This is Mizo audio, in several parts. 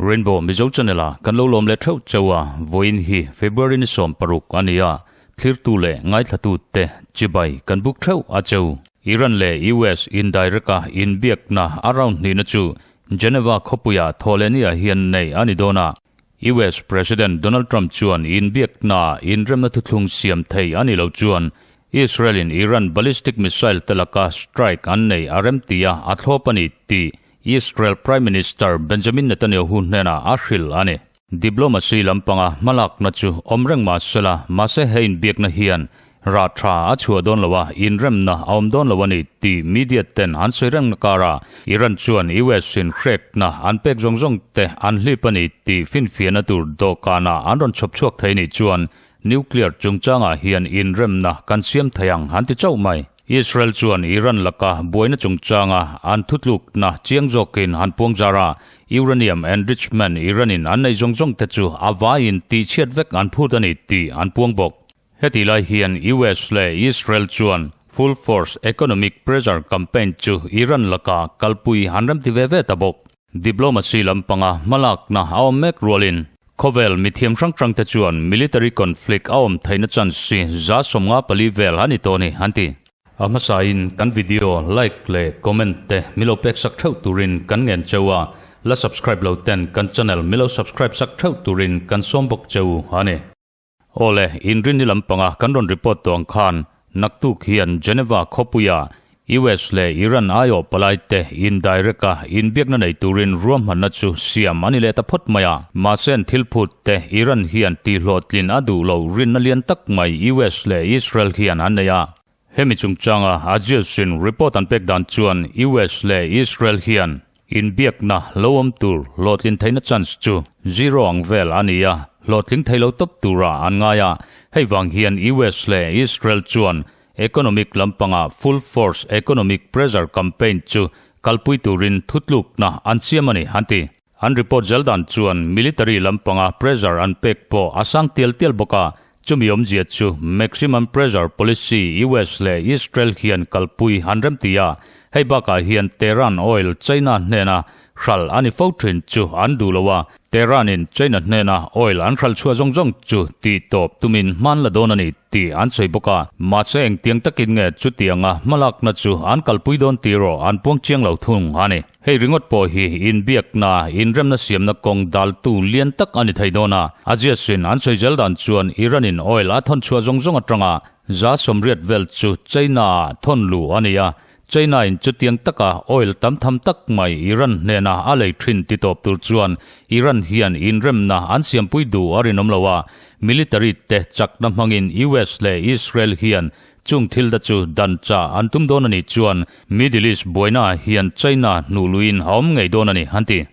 Rainbow Mizo Channel a kan lo lawm leh theuh cheu a, vawiin hi February ni 16 a ni a, thlirtu leh ngaithlatu te chibai kan buk theuh a cheu. Iran leh US indirect a inbiakna a round hnihna chu Geneva khawpuia thawhlehniah hian neih a ni dawn a, US President Donald Trump chuan inbiakna inremna thuthlung siam thei a ni lo chuan Israel-in Iran ballistic missile te laka strike an nei a remti a, a thlawp a ni tih Israel Prime Minister Benjamin Netanyahu hnenah a hrilh a ni. Diplomacy lampanga hmalakna chu awm reng mah sela, mahse he inbiakna hian rah tha a chhuah dawn lo a, inremna a awm dawn lo a ni tih media ten an sawi reng karah Iran chuan US in hrekna an pek zawng zawng te an hlip a ni tih finfiahna tur dawhkanah an rawn chhawp chhuak thei nih chuan nuclear chungchangah hian inremna kan siam thei ang an ti chauh mai. Israel chuan Iran laka buaina chungchanga an thutlukna chiang zawkin han puang zar a, uranium enrichment Iran-in an nei zawng zawng te chu a vaiin tihchhiat vek an phut a ni tih an puang bawk. Hetih lai hian US leh Israel chuan full force economic pressure campaign chu Iran laka kalpui an remti ve ve ta bawk. Diplomacy lampanga hmalakna a awm mek rualin khawvel mithiam hrang hrang te chuan military conflict a awm theihna chance hi 54 vel a ni tawh a ni an ti. A hmasain kan video like leh comment te milo pek sak theuh turin kan ngen cheu a, la subscribe lo ten kan channel milo subscribe sak theuh turin kan sawm bawk cheu a ni. Awle, inrinni lampanga kan rawn report tawh ang khan naktuk hian Geneva khawpuia US leh Iran aiawh palaite indirect a inbiakna nei turin ruahmanna chu siam a ni leh ta phawt mai a. Mahse an thil phut te Iran hian tihhlawhtlin a duh loh rinna lian tak mai US leh Israel hian an nei a. Hemi chungchanga Axios in report an pek dan chuan US leh Israel hian inbiakna lo awm tur hlawhtlin theihna chance chu zero ang vel a ni a, hlawhtling thei lo tawp tura an ngai a. Hei vang hian US leh Israel chuan economic lampanga full force economic pressure campaign chu kalpui turin thutlukna an siam a ni, an ti. An report zel dan chuan military lampanga pressure an pek pawh a sang tial tial bawk a, chumi awmzia chu maximum pressure policy US leh Israel hian kalpui an remti a, hei bakah hian Tehran oil China hnena hral a ni fo thin chu an duh lo a, Tehran in China hnena oil an hral chhuah zawng zawng chu tih tawp tumin hman la dawn a ni tih an sawi bawk a, mahse engtiang takin nge chutianga hmalakna chu an kalpui dawn tih erawh an puang chiang lo thung a ni. Hei ringawt pawh hi inbiakna, inremna siamna kawng daltu lian tak a ni thei dawn a. A ziasin an sawi zel dan chuan Iran-in oil a thawn chhuah zawng zawng atanga 80% vel chu China-ah thawn luh a ni a. China-in chutiang taka oil tam tham tak mai Iran hnena a lei thin ti tawp tur chuan Iran hian inremna an siampui duh a rinawm lo a. Military te chakna hmangin US leh Israel hian Chung thil te chu dan cha an tum dawn a nih chuan Middle East buaina ah hian China hnuh luiin a awm ngei dawn a ni, an ti.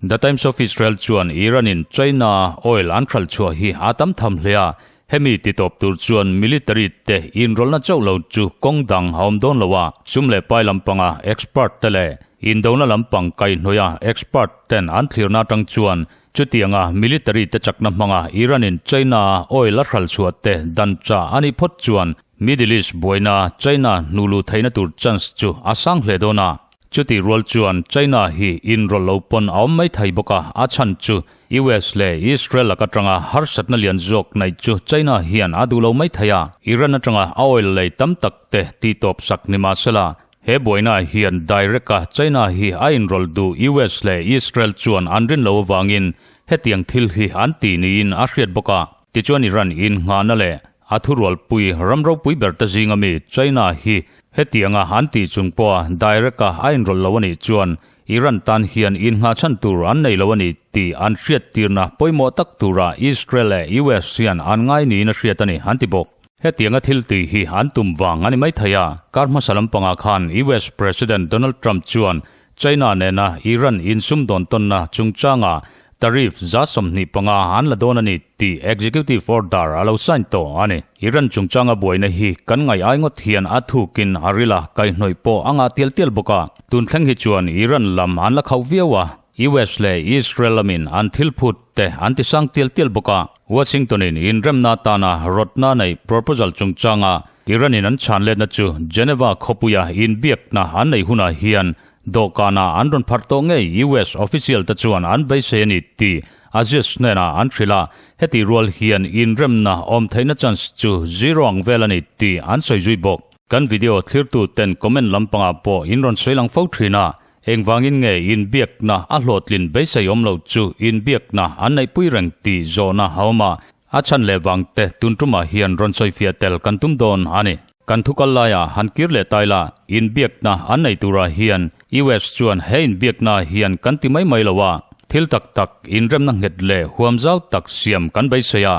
The Times of Israel chuan Iran in China oil an hralh chhuah hi a tam tham hle a, hemi ti tawp tur chuan military te inrawlhna chauh lo chu kawng dang a awm dawn lo a, sum leh pai lampanga expert te leh indona lampang kaihhnawih a expert ten an thlirna atang chuan Chutianga military te chakna hmanga Iran-in China-a oil a hral chhuah te dan cha a nih phawt chuan Middle East buaina China hnuh luh theihna tur chance chu a sang hle dawn a. Chutih rual chuan China hi inrawlh lo pawn a awm mai thei bawk a, a chhan chu US leh Israel lak atanga harsatna lian zawk naih chu China hian a duh lo mai thei a. Iran atanga a oil lei tam tak te tihtawp sak ni mahsela He buaina hian direct a China hi a inrawlh duh US leh Israel chuan an rin lo avangin hetiang thil hi an tih niin a hriat bawk a. Tichuan Iran in nghahna leh a thurualpui ram ropui ber te zinga mi China hi hetianga an tih chung pawha direct a a inrawlh lo a nih chuan Iran tan hian innghah chhan tur an nei lo a ni tih an hriattirna pawimawh tak tura Israel leh US hian an ngai niin a hriat a ni an ti bawk. Hetianga thil tih hi an tum vang a ni mai thei a, kar hmasa lampangah khan US President Donald Trump chuan China nena Iran insumdawn tawnna chungchanga tariff 25% an la dawn a ni tih executive order a lo sign tawh a ni. Iran chungchanga buaina hi kan ngaih ai ngawt hian a thukin a ril a, kaihhnawih pawh a ngah tial tial bawk a, tun thleng hi chuan Iran lam an la khauh viau a. US leh Israel lamin an thil phut te an ti sang tial tial bawk a. Washington in inremna atana rawtna neih proposal chungchanga Iran in an chhan letna chu Geneva khawpuia inbiakna an neih hunah hian dawhkanah an rawn pharh tawh ngei US official te chuan an beisei a ni tih Aziz hnenah an hrilh a, heti rual hian inremna awm theihna chance chu zero ang vel a ni tih an sawi zui bawk. Kan video thlirtu ten comment lampangah pawh in rawn sawi lang fo thin a, engvangin nge inbiakna a hlawhtlin beisei awm loh chu inbiakna an neihpui reng tih zawhna a awm a, a chhan leh vang te tun tumah hian rawn sawifiah tel kan tum dawn a ni. Kan thukal laiah han kir leh tai la, inbiakna an nei turah hian US chuan he inbiakna hian kan ti mai mai lo a, thil tak tak inremna nghet leh huam zau tak siam kan beisei a,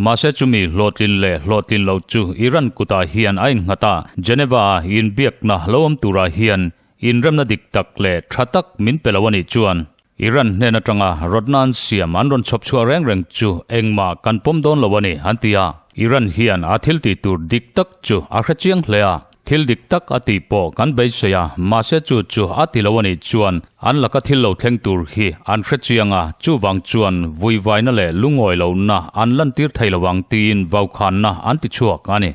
mahse chumi hlawhtlin leh hlawhtlin loh chu Iran kutah hian a innghat a, Geneva-a inbiakna lo awm turah hian inremna dik tak leh tha tak min pe lo a nih chuan Iran hnen atanga rawtna an siam an rawn chhawp chhuah reng reng chu engmah kan pawm dawn lo a ni, an ti a. Iran hian a thil tih tur dik tak chu a hre chiang hle a, thil dik tak a tih pawh kan beisei a, mahse chu chu a ti lo a nih chuan an laka thil lo thleng tur hi an hre chiang a, chuvang chuan vuivaina leh lungawi lohna an lantir thei lo ang tiin vaukhanna an ti chhuak a ni.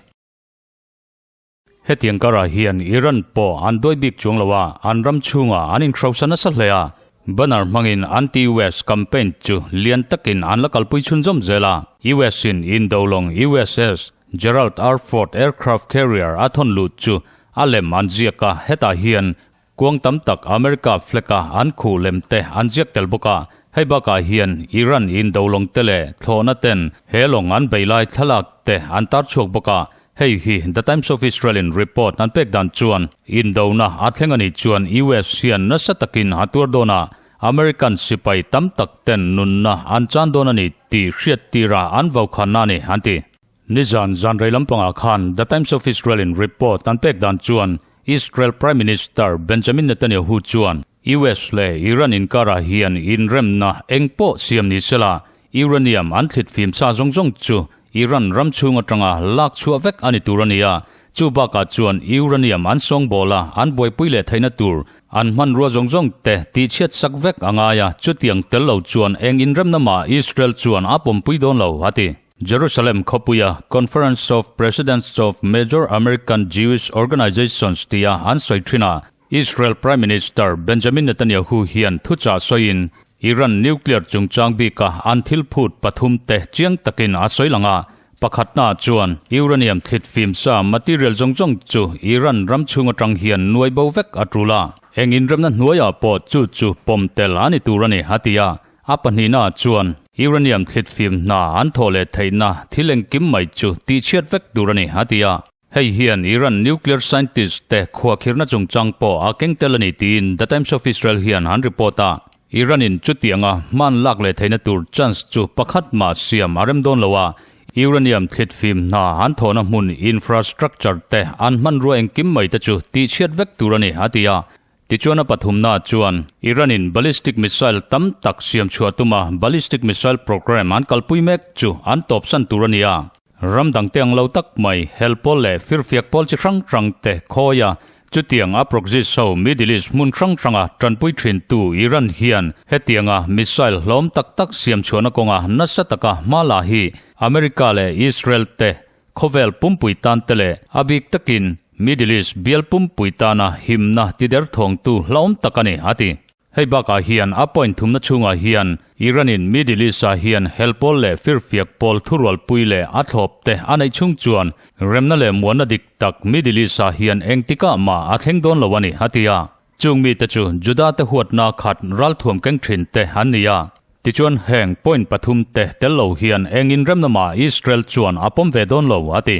Hetiang karah hian Iran pawh an duai bik chuang lo a, an ram chhungah an inhrosa nasa hle a. Banner hmangin anti-US campaign chu lian takin an la kalpui chhunzawm zel a. US-in indolawng USS Gerald R. Ford aircraft carrier a thawn luh chu a lem an ziak a, hetah hian Kuang tam tak America flag-a an khuh lem te an ziak tel bawk a, hei bakah hian Iran in do lawng te leh thlawhna ten he lawng an bei lai thlalak te an tar chhuak bawk a, hei hi The Times of Israel in report an pek dan chuan indona a thleng a nih chuan US hian nasa takin a tuar dawn a, American sipai tam tak ten nunna an chan dawn a ni tih hriat tira an vaukhana a ni an ti. Nizan zan rei lampangah khan The Times of Israel in report an pek dan chuan Israel Prime Minister Benjamin Netanyahu chuan US leh Iran inkarah hian inremna eng pawh siam ni sela uranium an thlit fim sa zawng zawng chu Iran ram chhung atanga lak chhuah vek a ni tur a ni a, chu bakah chuan uranium an sawngbawl a an buaipui leh theihna tur an hmanrua zawng zawng te tihchhiat sak vek a ngai a, chutiang tel lo chuan eng inremna mah Israel chuan a pawmpui dawn lo a ti. Jerusalem khawpuia Conference of Presidents of Major American Jewish Organizations tia an sawi thin a, Israel Prime Minister Benjamin Netanyahu hian thuchah sawiin Iran nuclear chungchang bika an thil phut pathum te chiang takin a sawi lang a, pakhatna chuan uranium thlit fim sa material zawng zawng chu Iran ram chhung atang hian nuai bo vek a tul a, eng inremna hnuaiah pawh chu chu pawm tel a ni tur a ni, a ti a. A pahnihna chuan uranium thlit fim hna an thawh leh theihna thil engkim mai chu tihchhiat vek tur a ni, a ti a. Hei hian Iran nuclear scientist te khuahkhirhna chungchang pawh a keng tel a ni tiin The Times of Israel hian an report a. Iran-in chutianga hman lak leh theihna tur chance chu pakhat mah siam a rem dawn lo a, uranium thlit fim hna an thawhna hmun infrastructure te an hmanrua engkim mai te chu tihchhiat vek tur a ni, a ti a. Tichuan a pathumna chuan Iran-in ballistic missile tam tak siam chhuah tuma ballistic missile program an kalpui mek chu an tawpsan tur a ni a. Ram dangte ang lo tak mai hel pawl leh firfiak pawl chi hrang hrang te khawi a, chutiang a proxies ho Middle East hmun hrang hranga tanpui thintu Iran hian hetianga missile hlawm tak tak siam chhuahna kawnga nasa taka hma la hi America leh Israel te Khawvel pumpui tan te leh a bik takin Middle East bial pumpui tana himna tider thawngtu hlauhawm tak a ni, a ti. Hei bakah hian a point thumna chhungah hian Iran-in Middle East-ah hian hel pawl leh firfiak pawl thurualpui leh a thlawp te a neih chhung chuan remna leh muanna dik tak Middle East-ah hian engtikah mah a thleng dawn lo a ni, a ti a. Chung mite chu Juda-te huatna khat ralthuam keng thin te an ni a. Tichuan heng point pathum te tel lo hian eng inremna mah Israel chuan a pawm ve dawn lo, a ti.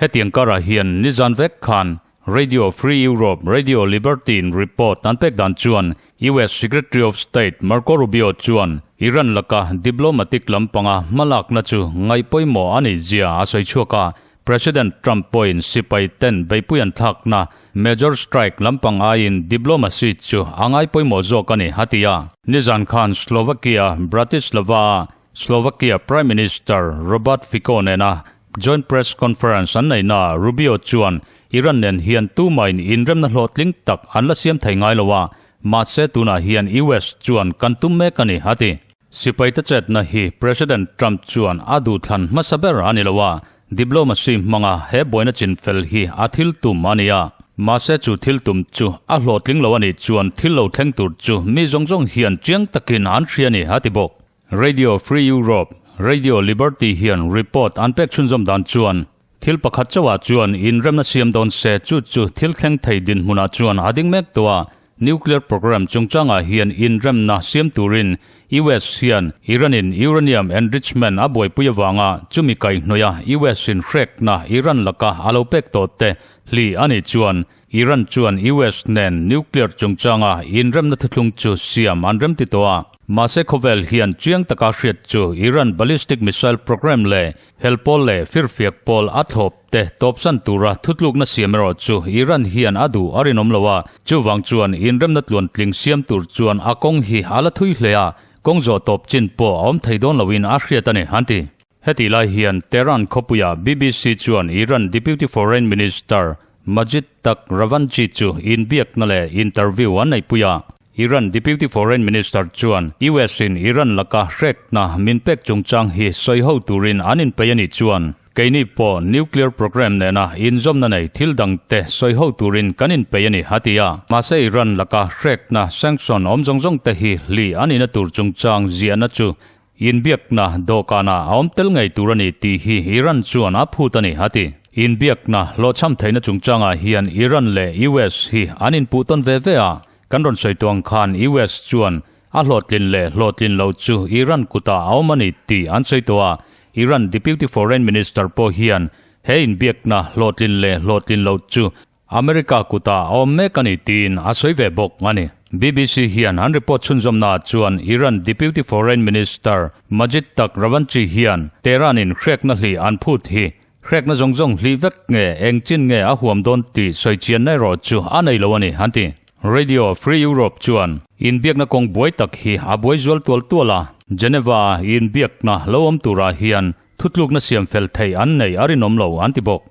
Hetiang karah hian nizan vek khan Radio Free Europe, Radio Liberty in report an pek dan chuan US Secretary of State Marco Rubio chuan Iran laka diplomatic lampanga hmalakna chu ngaihpawimawh a nih zia a sawi chhuak a, President Trump pawhin sipai ten beipui an thlakna major strike lampang aiin diplomacy chu a ngai pawimawh zawk a ni, a ti a. Nizan khan Slovakia, Bratislava-a Slovakia Prime Minister Robert Fico nena joint press conference an neihnaah Rubio chuan Iran nen hian tumahin inremna hlawhtling tak an la siam thei ngai lo a, Mahse tunah hian US chuan kan tum mek a ni, a ti. Sipaite chetna hi President Trump chuan a duhthlan hmasa ber a ni lo a, diplomacy hmanga he buaina chinfel hi a thil tum a ni a. Mahse chu thil tum chu a hlawhtling lo a nih chuan thil lo thleng tur chu mi zawng zawng hian chiang takin an hria a ni, a ti bawk. Radio Free Europe, Radio Liberty hian report an pek chhunzawm dan chuan thil pakhat chauhah chuan inremna siam dawn se chu chu thil thleng thei dinhmunah chuan a ding mek tawh a, nuclear program chungchangah hian inremna siam turin US hian Iran-in uranium enrichment a buaipui avanga chumi kaihhnawih a US-in hrekna Iran laka a lo pek tawh te hli a nih chuan Iran chuan US nen nuclear chungchanga inremna thuthlung chu siam an remti tawh a. Mahse khawvel hian chiang taka hriat chu Iran ballistic missile program leh hel pawl leh firfiak pawl a thlawp te tawpsan tura thutlukna siam erawh chu Iran hian a duh a rinawm lo a. Chuvang chuan inremna tluantling siam tur chuan a kawng hi a la thui hle a, kawng zawh tawp chin pawh a awm thei dawn loin a hriat a ni, an ti. Hetih lai hian Tehran khawpuiah BBC chuan Iran Deputy Foreign Minister Majid Takht Ravanchi chu inbiakna leh interview an neihpui a. Iran Deputy Foreign Minister chuan US-in Iran laka hrekna min pek chungchang hi sawi ho turin an inpeih a nih chuan keini pawh nuclear program nena inzawmna nei thil dangte sawi ho turin kan inpeih a ni, a ti a. Mahse Iran laka hrekna sanction awm zawng zawng te hi hli a nihna tur chungchang ziahna chu Inbiakna dawhkanah a awm tel ngei tur a ni tih hi Iran chuan a phut a ni, a ti. Inbiakna hlawhchham theihna chungchangah hian Iran leh US hi an inpuh tawn ve ve a, kan rawn sawi tuang khan US chuan a hlawhtlin leh hlawhtlin lo chu Iran kutah a awm a ni tih an sawi tawh a, Iran Deputy Foreign Minister pawh hian he inbiakna hlawhtlin leh hlawhtlin lo chu America kutah a awm mek a ni tiin a sawi ve bawk a ni. BBC hian an report chhunzawmnaah chuan Iran Deputy Foreign Minister Majid Takht Ravanchi hian Tehran-in hrekna hlih an phut hi hrekna zawng zawng hlih vek nge eng chin nge a huam dawn tih sawi chianna erawh chu a nei lo a ni an ti. Radio Free Europe chuan inbiakna kawng buai tak hi a buai zual tual tual a, Geneva-a inbiakna lo awm turah hian thutlukna siam fel theih an nei a rinawm lo an ti bawk.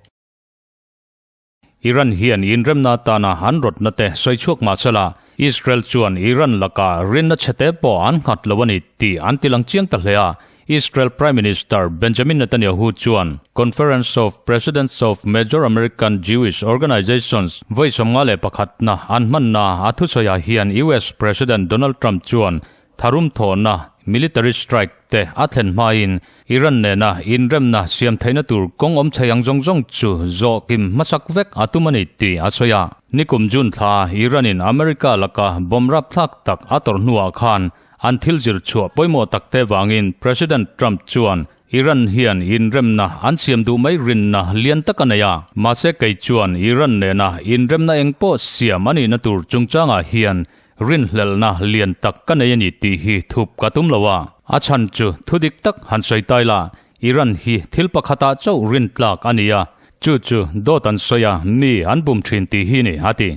Iran hian inremna atana an rawtna te sawi chhuak mah sela, Israel chuan Iran lakah rinna chhete pawh an nghat lo a ni tih an ti lang chiang ta hle a. Israel Prime Minister Benjamin Netanyahu chuan Conference of Presidents of Major American Jewish Organizations vawi 51 na an hmanna a thusawiah hian US President Donald Trump chuan Tharum thawhna, military strike, te a thlen hmain Iran nena inremna siam theihna tur kawng awm thei ang zawng zawng chu zawh kim hmasak vek a tum a ni tih a sawi a. Nikum June thla Iran-in America laka bomb rapthlak tak a tawrh hnuah khan an thil zir chhuah pawimawh takte vangin President Trump chuan Iran hian inremna an siam duh mai rinna lian tak a nei a. Mahse kei chuan Iran nena inremna eng pawh siam a nihna tur chungchangah hian Rinhlelhna lian tak ka nei a ni tih hi thup ka tum lo a, a chhan chu thu dik tak han sawi tai la, Iran hi thil pakhatah chauh rin tlak a ni a, chu chu dawt an sawi a, mi an bum thin tih hi ni, a ti.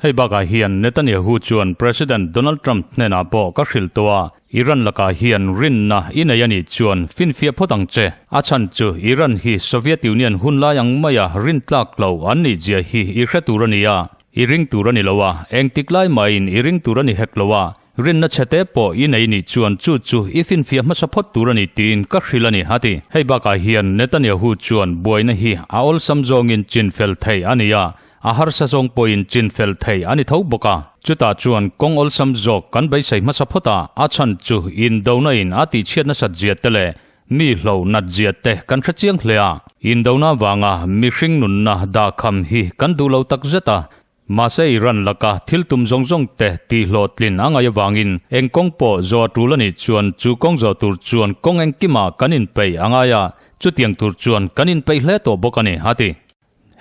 Hei bakah hian Netanyahu chuan President Donald Trump hnenah pawh ka hrilh tawh a, Iran lakah hian rinna i nei a nih chuan finfiah phawt ang che, a chhan chu Iran hi Soviet Union hun lai ang maia rin tlak lo an nih zia hi i hre tur a ni a, I ring tur a ni lo a, engtik lai mahin i ring tur a ni hek lo a, rinna chhete pawh i nei nih chuan chu chu i finfiah hmasa phawt tur a ni tiin ka hrilh a ni, a ti. Hei bakah hian Netanyahu chuan buaina hi a awlsam zawngin chinfel thei a ni a, a harsa zawng pawhin chinfel thei a ni tho bawk a. Chutah chuan kawng awlsam zawk kan beisei hmasa phawt a, a chhan chu indona in a tihchhiat nasat zia te leh Mi hlo nat zia te kan hre chiang hle a, indona vanga mihring nunna dahkham hi kan duh lo tak zet a, mahse Iran laka thil tum zawng zawng te tih hlawhtlin a ngaih avangin eng kawng pawh zawh a tul a nih chuan chu kawng zawh tur chuan kawng engkimah kan inpeih a ngai a, chutiang tur chuan kan inpeih hle tawh bawk a ni, a ti.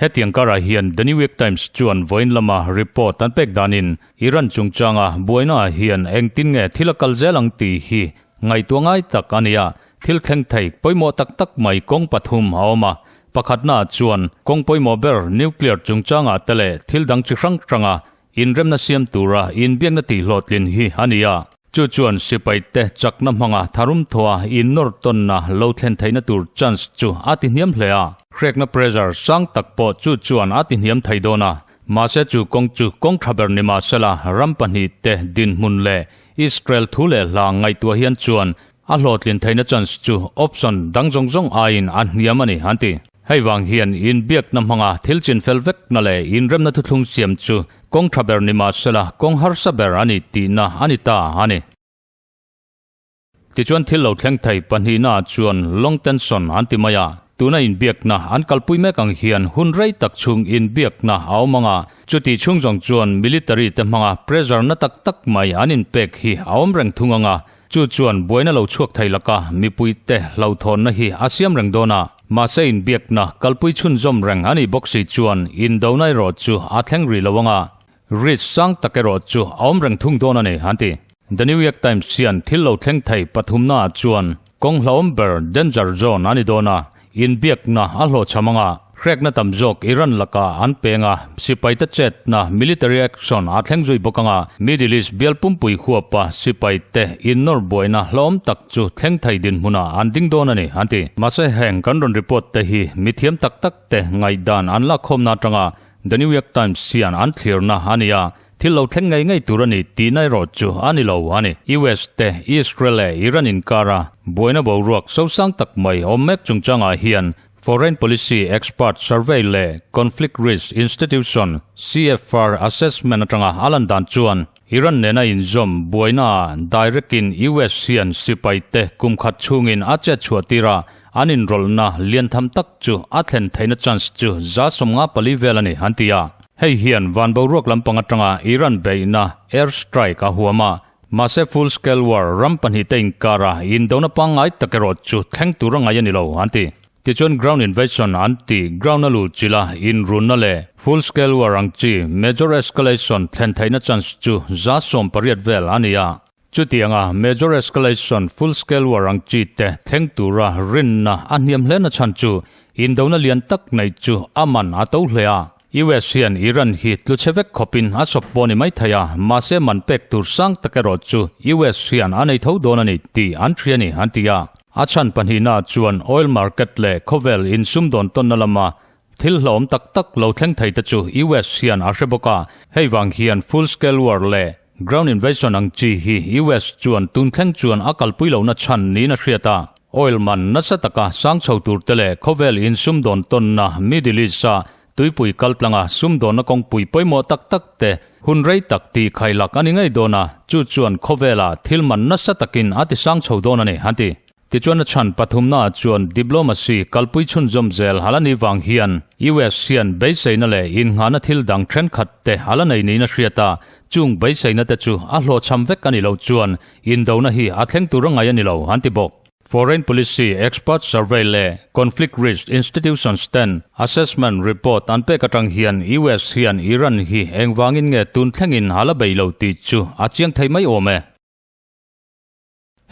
Hetiang karah hian The New York Times chuan vawiin lama report an pek danin Iran chungchanga buainaah hian engtin nge thil a kal zel ang tih hi ngaihtuah ngai tak a ni a, thil thleng thei pawimawh tak tak mai kawng pathum a awm a. Pakhatnaah chuan kawng pawimawh ber nuclear chungchangah te leh thil dang chi hrang hranga Inremna siam tura inbiakna tihhlawhtlin hi a ni a. Chu chuan sipaite chakna hmanga tharum thawha innawr tawnna lo thlen theihna tur chance chu a tihniam hle a. Hrekna pressure sang tak pawh chu chuan a tihniam thei dawn a. Mahse chu kawng chu kawng tha ber ni mahsela ram pahnihte dinhmun leh Israel thu leh hla ngaihtuah hian chuan a hlawhtlin theihna chance chu option dang zawng zawng aiin a hniam a ni, an ti. Hei vang hian inbiakna hmanga thil chinfel vekna leh inremna thuthlung siam chu kawng tha ber ni mahsela kawng harsa ber a ni tihna a ni ta a ni. Tichuan thil lo thleng thei pahnihna chuan long tension an ti mai a, tuna inbiakna an kalpui mek ang hian hun rei tak chhung inbiakna a awm ang a, chuti chhung zawng chuan military te hmanga pressure na tak tak mai an inpek hi a awm reng thung ang a, chu chuan buaina lo chhuak thei laka mipui te hlauhthawnna hi a siam reng dawn a, mahse inbiakna kalpui chhunzawm reng a nih bawk si chuan indona erawh chu a thleng rih lo ang a. Risk sang tak erawh chu a awm reng thung dawn a ni, an ti. The New York Times hian thil lo thleng thei pathumnaah chuan kawng hlauhawm ber danger zone a ni dawn a, inbiakna a hlawhchham anga hrekna tam zawk Iran lakah an peng a, sipaite chetna military action a thleng zui bawk anga Middle East bial pumpui huapa sipaite innawr buaina hlauhawm tak chu thleng thei dinhmunah an ding dawn a ni, an ti. Mahse heng kan rawn report te hi mithiam tak tak te ngaihdan an lakkhawmna atanga The New York Times hian an thlirna a ni a, thil lo thleng ngei ngei tur a ni tihna erawh chu a ni lo a ni. US te, Israel leh Iran inkara buaina boruak sosang tak mai awm mek chungchangah hian Foreign Policy Expert Survey leh Conflict Risk Institution, CFR, assessment atanga a lan dan chuan Iran nena inzawm buainaah direct-in US hian sipaite kum khat chhungin a chet chhuah tir a, an inrawlhna lian tham tak chu a thlen theihna chance chu 54% vel a ni, an ti a. Hei hian van boruak lampang atanga Iran beihna air strike a huam a, mahse full scale war ram pahnihte inkara indona pangngai tak erawh chu thleng tur a ngai a ni lo, an ti. Tichuan ground invasion an ti, ground a luh chila inrunna leh full scale war ang chi major escalation thlen theihna chance chu 80% vel a ni a. Chutianga major escalation full scale war ang chi te thleng tura rinna a hniam hle na chhan chu indona lian tak nei chu a man a to hle a. US hian Iran hi tlu chhe vek khawpin a sawp pawh ni mai thei a, mahse man pek tur sang tak erawh chu US hian a nei tho dawn a ni tih an hria ni an ti a. A chhan pahnihna chuan oil market leh khawvel insumdawn tawnna lama thil hlauhawm tak tak lo thleng thei te chu US hian a hre bawk a, hei vang hian full scale war leh ground invasion ang chi hi US chuan tun thleng chuan a kalpui lohna chhan niin a hriat a. Oil man nasa taka sang chho tur te leh khawvel insumdawn tawnna Middle East-a tuipui kaltlanga sumdawnna kawngpui pawimawh tak tak te hun rei tak tih khailak a ni ngei dawn a, chu chuan khawvela thil man nasa takin a ti sang chho dawn a ni, an ti. Tichuan a chhan pathumnaah chuan diplomacy kalpui chhunzawm zel hal a nih vang hian US hian beiseina leh innghahna thil dang thenkhat te a la nei niin a hriat a, chung beiseina te chu a hlawhchham vek a nih loh chuan indona hi a thleng tur a ngai a ni lo, an ti bawk. Foreign Policy Expert Survey leh Conflict Risk Institutions ten assessment report an pek atang hian US hian Iran hi engvangin nge tun thlengin a la bei lo tih chu a chiang thei mai awm e.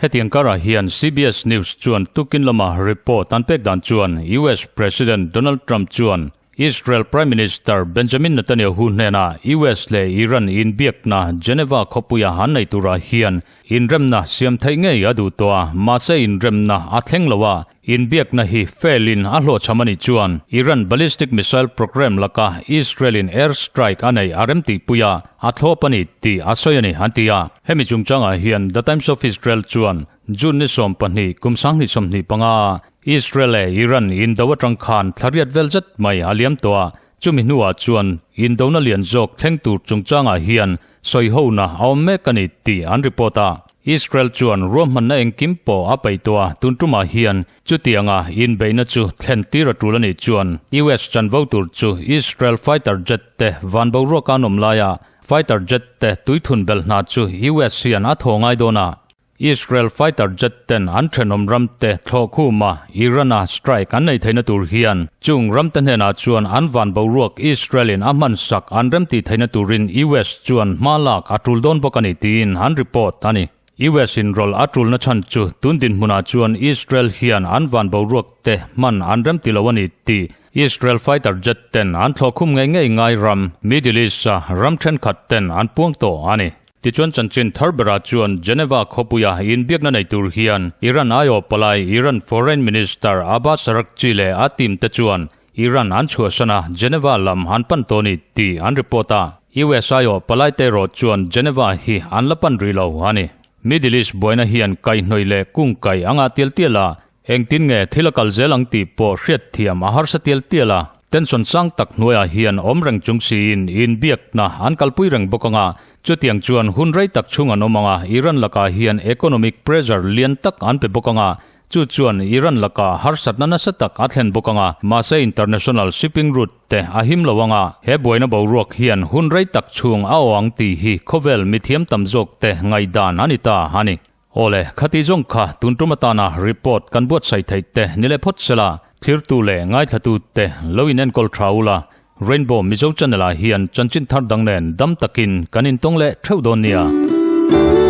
Hetiang karah hian CBS News chuan tukin lama report an pek dan chuan US President Donald Trump chuan Israel Prime Minister Benjamin Netanyahu hnenah US leh Iran inbiakna Geneva khawpuia an nei turah hian inremna siam theih ngei a duh tawh a, mahse inremna a thleng lo a, inbiakna hi fail-in a hlawhchham a nih chuan Iran ballistic missile program laka Israel-in air strike a neih a remtihpui a, a thlawp a ni tih a sawi a ni, an ti a. Hemi chungchangah hian The Times of Israel chuan June ni 12 kum 2025 Israel leh Iran indo atang khan thla riat vel zet mai a liam tawh a, chumi hnuah chuan indona lian zawk thleng tur chungchangah hian sawihona a awm mek a ni tih an report a. Israel chuan ruahmanna engkim pawh a peih tawh a, tun tumah hian chutianga inbeihna chu thlen tir a tul a nih chuan US chanvo tur chu Israel fighter jet te van boruaka an awm laia fighter jet te tuithun belh hna chu US hian a thaw ngai dawn a. Israel fighter jet ten an thenawm ram te thlawh khuma Iran-a strike an nei theihna tur hian chung ram te hnenah chuan an van boruak Israel-in a hman sak an remtih theihna turin US chuan hma lak a tul dawn bawk a ni tiin an report a ni. US inrawlh a tulna chhan chu tun dinhmunah chuan Israel hian an van boruak te hman an remti lo a ni tih Israel fighter jet ten an thlawh khum ngei ngei ngai ram Middle East-a ram thenkhat ten an puang tawh a ni. Tichuan chanchin thar berah chuan Geneva khawpuia inbiakna nei tur hian Iran aiawh palai Iran Foreign Minister Abbas Araghchi leh a team te chuan Iran an chhuahsan a, Geneva lam an pan tawh a ni tih an report a. US aiawh palaite erawh chuan Geneva hi an la pan rih lo a ni. Middle East buaina hian kaihhnawih leh kung kaih a ngah tial tial a, engtin nge thil a kal zel ang tih pawh hriatthiam a harsa tial tial a. Tension sang tak hnuaiah hian awm reng chung siin inbiakna an kalpui reng bawk anga, chutiang chuan hun rei tak chhung an awm anga Iran lakah hian economic pressure lian tak an pe bawk anga, Chu chuan Iran lakah harsatna nasa tak a thlen bawk anga, mahse international shipping route te a him lo anga, he buaina boruak hian hun rei tak chhung a aw ang tih hi khawvel mithiam tam zawk te ngaihdan a ni ta a ni. Awle, khati zawng kha tun tum atana report kan buatsaih theih te ni leh phawt sela, thlirtu leh ngaithlatu te lo in enkawl tha ula, Rainbow Mizo Channel ah hian chanchin thar dang nen dam takin kan intawng leh theuh dawn nia.